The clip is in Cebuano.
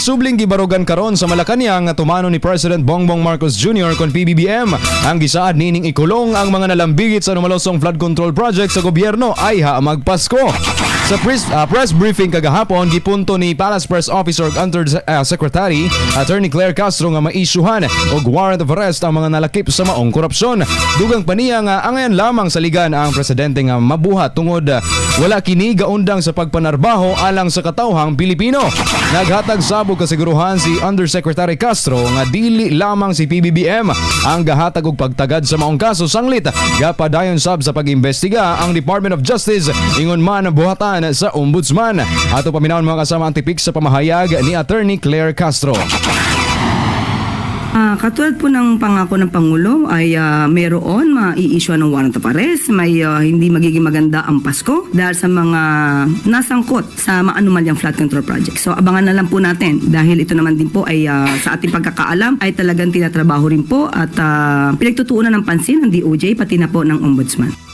Subling gibarugan karon sa Malacañang nga tumanon ni President Bongbong Marcos Jr. kon PBBM ang gisaad niining ikulong ang mga nalambigit sa anomalosong flood control project sa gobyerno ayha magpasko. Sa press briefing kagahapon, gipunto ni Palace Press Officer ug Under Secretary Attorney Claire Castro nga maisyuhan og warrant of arrest ang mga nalakip sa maong korupsyon. Dugang pa niya nga angayan lamang saligan ang presidente nga mabuhat tungod wala kini gaundang sa pagpanarbaho alang sa katawhang Pilipino. Naghatag sab og kasiguruhan si Undersecretary Castro nga dili lamang si PBBM ang gahatag og pagtagad sa maong kaso, sanglit gapadayon sab sa pag-imbestiga ang Department of Justice ingon man ang buhatan sa Ombudsman. Ato paminawon, mga kasama, ang tipik sa pamahayag ni Attorney Claire Castro. Katulad po ng pangako ng Pangulo ay meron mai-issue ng warrant of arrest, may hindi magiging maganda ang Pasko dahil sa mga nasangkot sa maanumalyang flood control project. So abangan na lang po natin dahil ito naman din po ay sa ating pagkakaalam ay talagang tinatrabaho rin po at pinagtutuunan ng pansin ng DOJ pati na po ng Ombudsman.